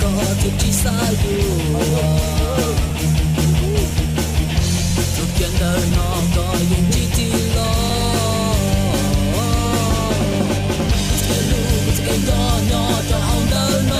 Koj thiaj tsis xav yuav, txoj kev ntawm no koj yeej tsis tig los. Kuv txoj kev hlub, kuv txoj kev nco nyob rau hauv ntawm no.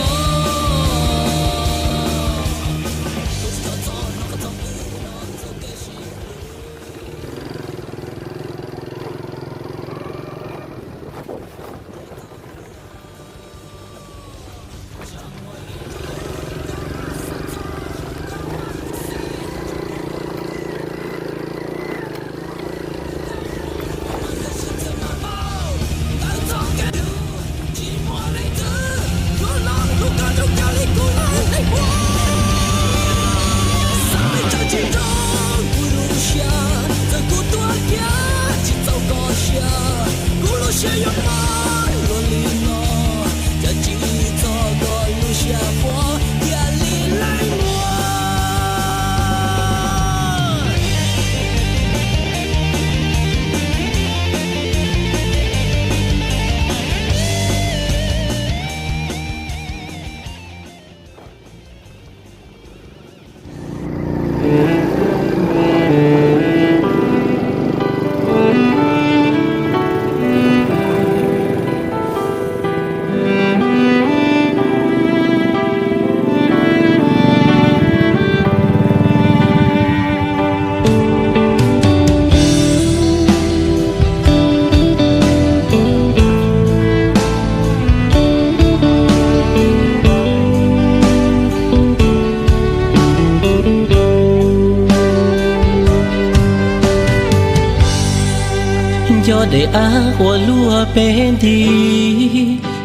Nco daim av uas luaj peb nti,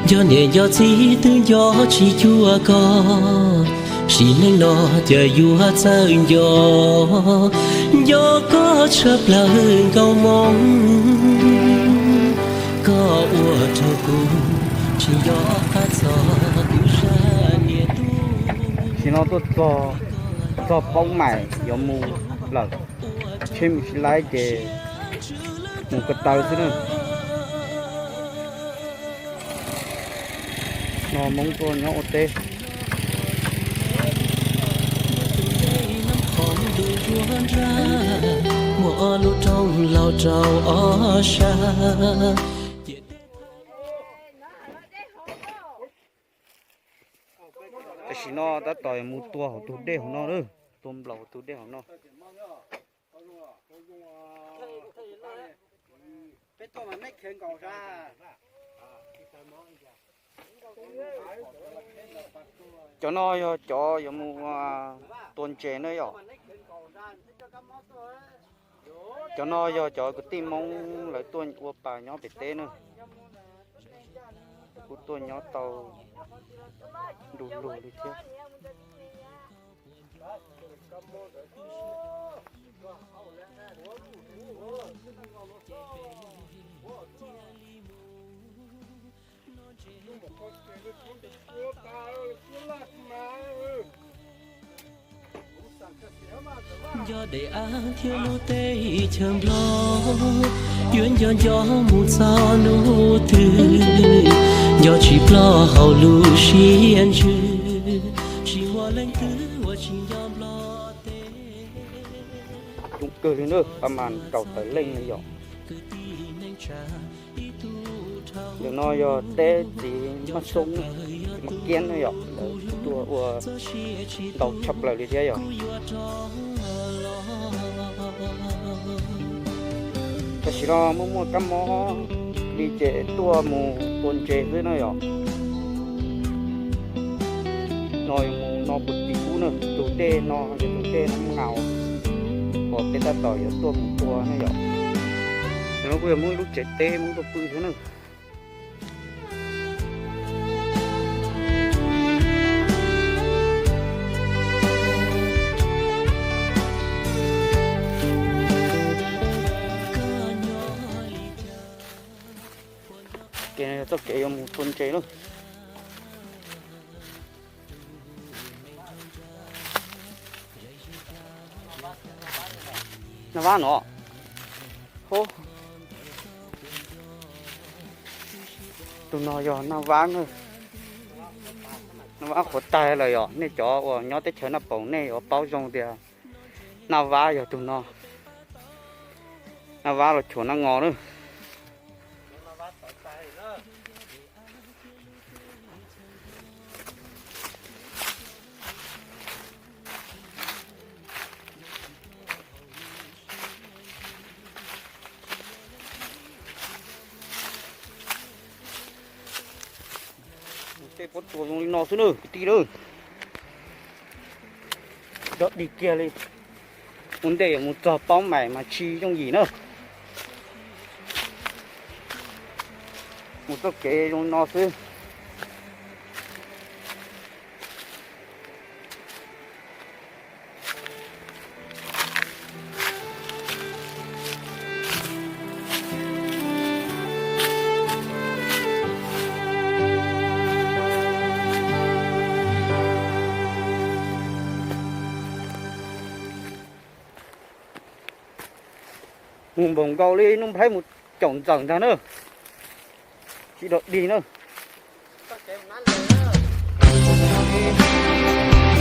nco niam nco txiv twb nco tsis cuag koj. Sim neej no cas yuav txawj nco, nco koj tshaj plaws nkauj Hmoob. Koj ua rau kuv tsis nco qab txog kuv zaj niam tub. Sim no tuaj txog, txog Poob Maim yuav mus lawm, tsheb mus tsis laib ces mus ko taw xwb na. No Hmoob tuaj nyob ua teb. Muaj ob lub roob laus rau ob sab. Tam sim no tab tom mus tua hauv tus dej hauv no, tua nplaum hauv tus dej hauv no. Cov no yog cov yuav mus tua ntses na yom. Cov no yog cov kwv tij Hmoob lawv tuaj ua pas nyob pem teb na. Kuj tuaj nyob tau ntu lug li thiab. Nco daim av thiab lub teb chaws Nplog, yuav nco nco mus txog hnub twg, nco tsis ploj hauv lub siab ntsws, tsis muaj leej twg uas tsis nco Nplog teb. Coob kawg li na, pab mas rau tawm leej li yom. Ntawm no yog teb txiv Maj Xoob, txiv Maj Kiab na yom, lawv tuaj ua ntau tshaj plaws li thiab yom. Tam sim no muaj muaj kab mob li ces tuaj mus tua ntses xwb na yom. No yog mus no puag tim ub na, tus dej no yog tus dej Nab Ngaus, uas peb tab tom yuav tuaj mus tua na yom. Tam no kuj yog muaj ib lub tsev teb Hmoob tuaj pw thiab na. Kev no yog txoj kev yuav mus tua ntses lawm. Naj Vab no. Tus no yog Naj Vab na. Naj Vab qhuav tag lawm yom, nej cov uas nyob teb chaws Naj Poos nej yuav paub zoo tias Naj Vab yog tus no. Naj Vab los chuav Naj Ngos na. Tej pob tsuas zoo li no xwb na kwv tij na. Dog dig kiag li. Ua ntej yuav mus txog Paub Maim mas tsis yooj yim na. Mus txoj kev zoo li no xwb. Mus npaum nkaus li Nuj Nplhaib mus caum ntxawm ntag na. Tsis dog dig na.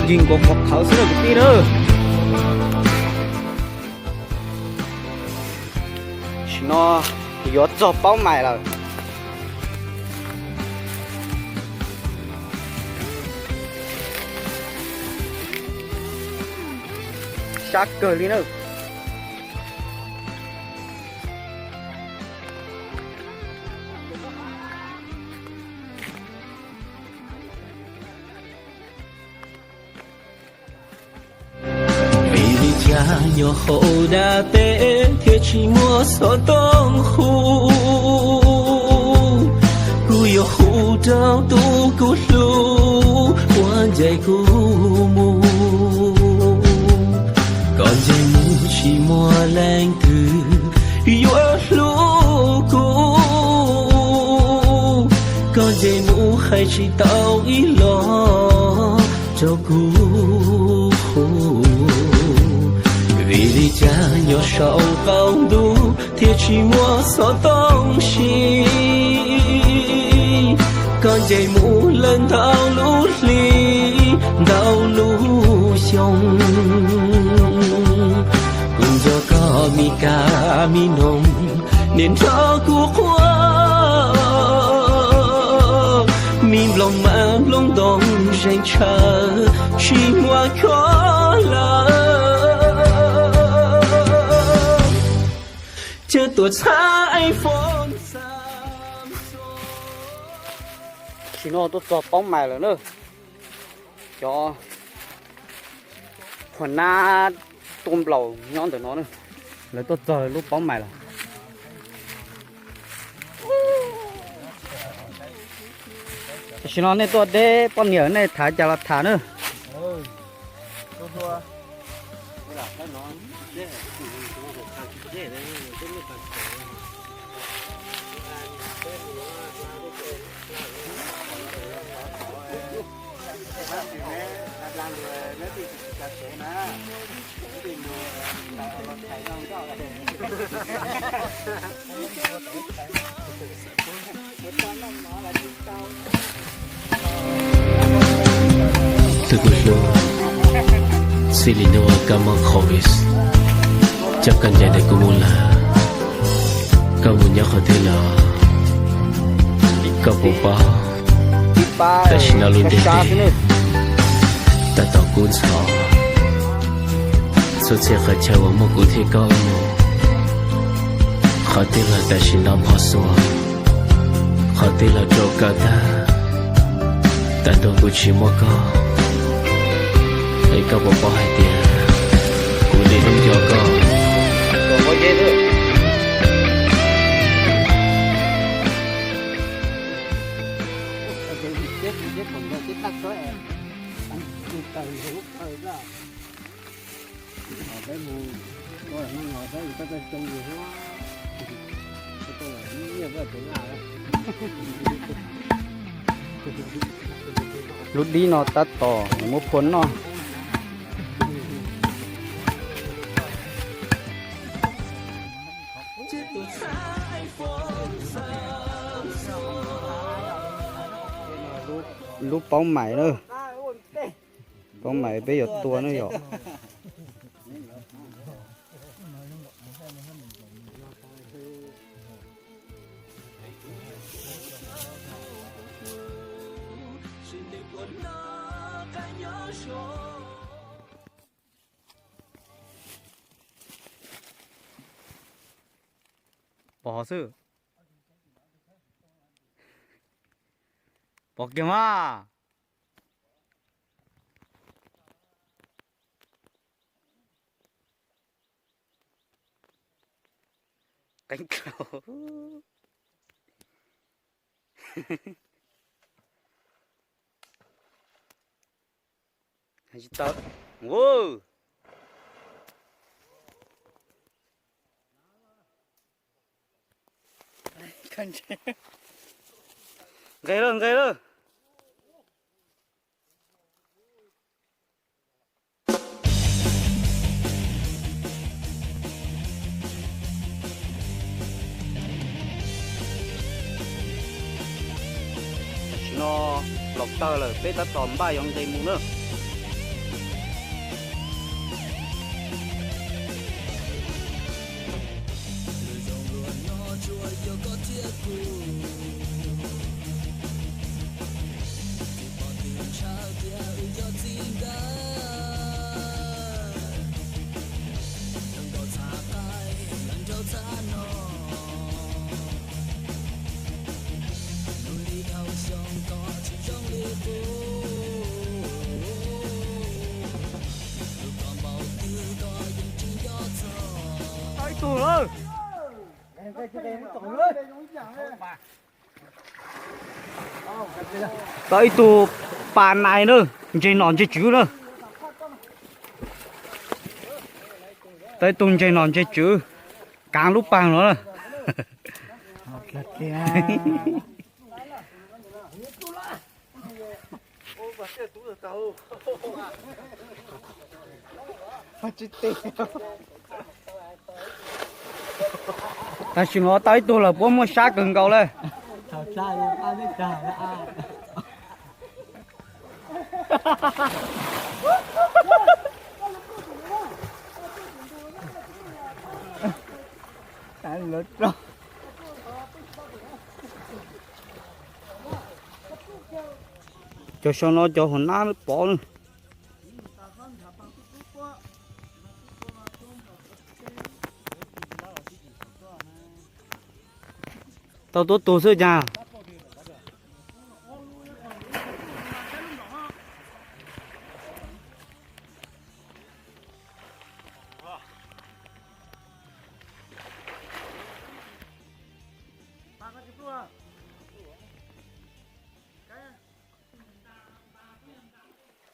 Yeej nkaus qhov qhawv xwb na kwv tij na. Tam sim no yuav txog Paub Maim lawm. Sab kawg li na. Vim li cas nyob hauv dab teb thiaj tsis muaj xov tooj hu? Kuv yuav hu rau tus kuv hlub uas ncaim kuv mus. Koj ncaim mus tsis muaj leej twg yuav hlub kuv. Koj ncaim mus hais tsis tau ib los rau kuv. Vim li cas nyob saum qaum ntuj thiaj tsis muaj xov tooj siv? Koj ncaim mus lawm ntau lub hli ntau lub xyoo. Kuv nco koj me kab me noog, niaj nrog kuv quaj. Me nplooj mas nplooj ntoo zeeg tshaw tsis muaj khob lawm. Cov tuaj txhab iPhone Samsung. Tam sim no tuaj txog Paub Maim lawm na. Cov qhuas nab tuaj nplaum nyob ntawm no na. Lawv tuaj txog lub Paub Maim lawm. Tam sim no nej tuaj deb poj niam nej tham cas los tham na. Tus kuv hlub, txij li hnub koj muaj COVID, coj koj ncaim ntawm kuv mus lawm, koj mus nyob qhov twg los koj puas paub? Tam sim no lub ntiaj teb tab tom kub ntxhov, txhua txhia qhov chaw uas muaj kuv thiab koj mus, qhov twg los tam sim no npog xuas, qhov twg los rau kawg tag. Tam ntuj kuv tsis muaj koj, es koj puas paub hais tias kuv li hnub nco koj? Lub dib no tab tom muab phua noj. Lub Paub Maim na. Pab mas peb yuav tua na yom. Pov xwb. Pov kiag mas. Qeeb dlhau. Tsis tawm. Nqes lawm, nqes lawm. Tam sim no los tawg lawm, peb tab tom npaj yuav nqes mus na. Tau ib tug lawm. Tau ib tug pas nais na, ntseg nom ntseg tswv na. Tau ib tug ntseg nom ntseg tswv, kaav lub paag no na. Tam sim no tau ib tug lawm puab muaj sab kawg nkaus le. Cov sau no cov hua nab pov na. Tau tuab tug xwb cas.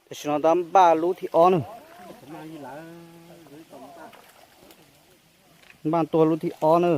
Tam sim no tab npaj lub thib ob na. Npaj tua lub thib ob na.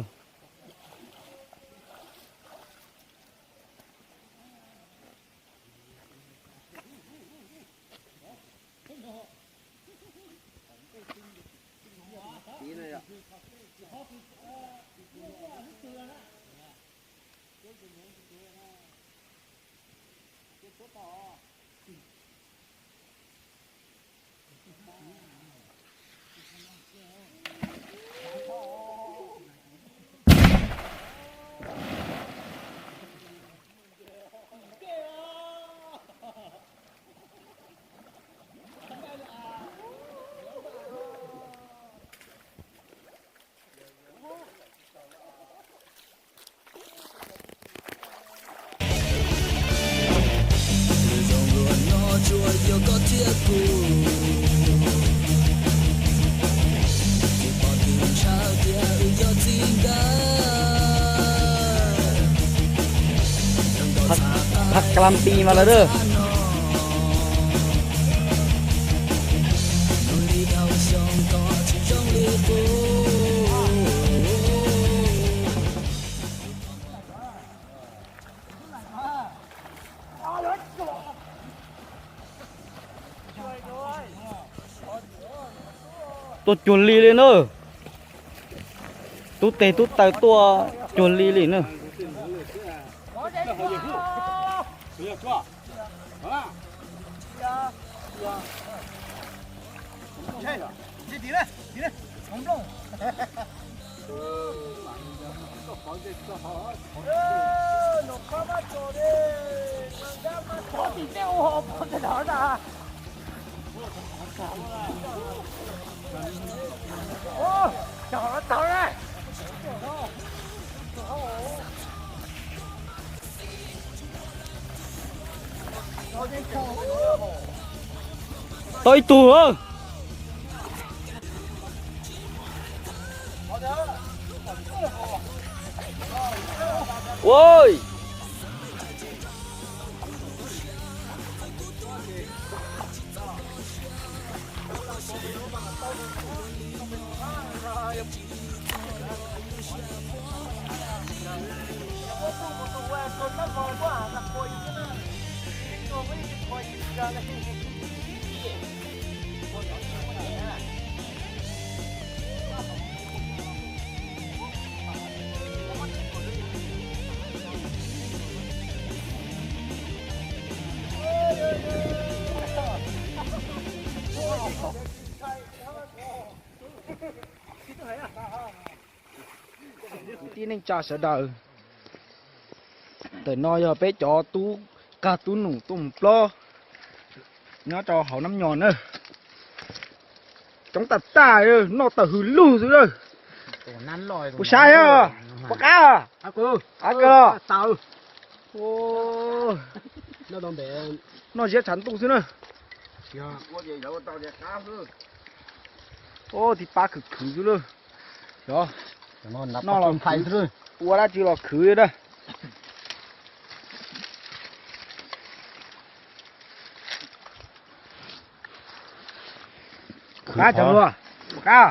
Phaj Kala Npi mas lawm a. Tuaj cuag li li na. Tub teg tub taw tuaj cuag li li na. Tau ib tug. Ui. Kwv tij neej tsa sawv daws, ntawm no yog peb cov tub qag tub num tuaj mus plob nyob rau hauv Nab Nyos na. Coob tag tag, noj tawm hws lug xwb na. Puas saib, puas qab? Qab kawg los. Noj ziab tshav ntuj xwb na. Ub, tib pab khwv khwv xwb lawm. Yog, noj los khwv, ua dab tsi los khwv na. Qab cov luag, qab.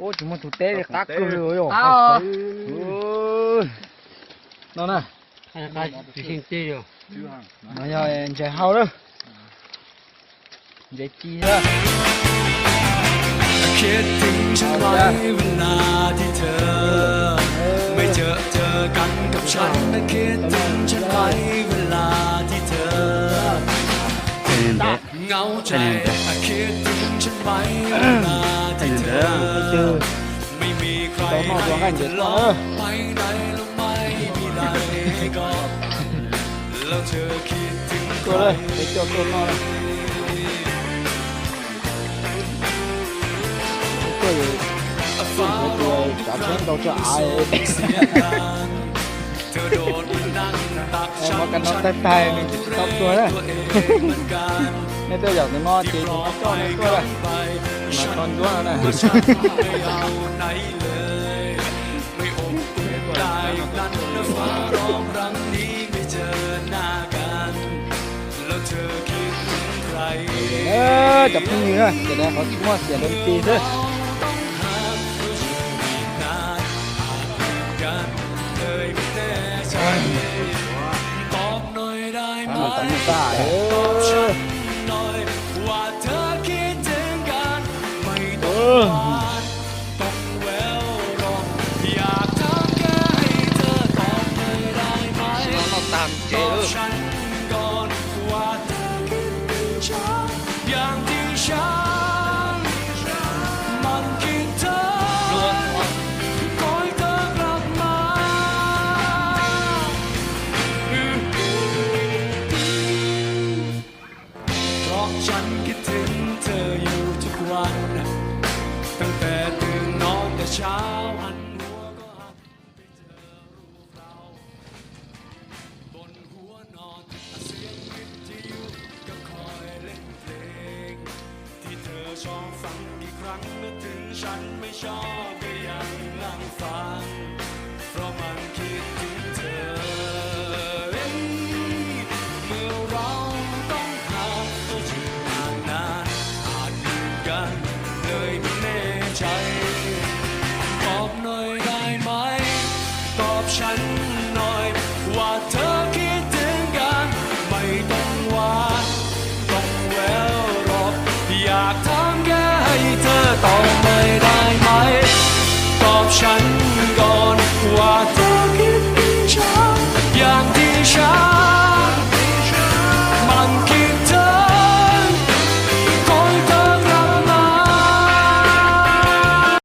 Ub, tsis muaj tus teb li, qab kawg li os. No na, no yog ntses hau lawm. Ntses ci lawm. Tau noj dua nqaij ntses toj na. Tuaj, peb coj tuaj noj. Tuaj, tuaj ntxuav tus tsav tsheb ntau tso av. Mov kas no tag tag nws tsis tau tuag na. Nej tuaj yaum tus no ces tus no coj nej tuaj lawm. Mas tso ntsuab no na. Cov phooj ywg na, ces qhov tsis muaj xiam rau ti xwb. Noj tag tsev lawm.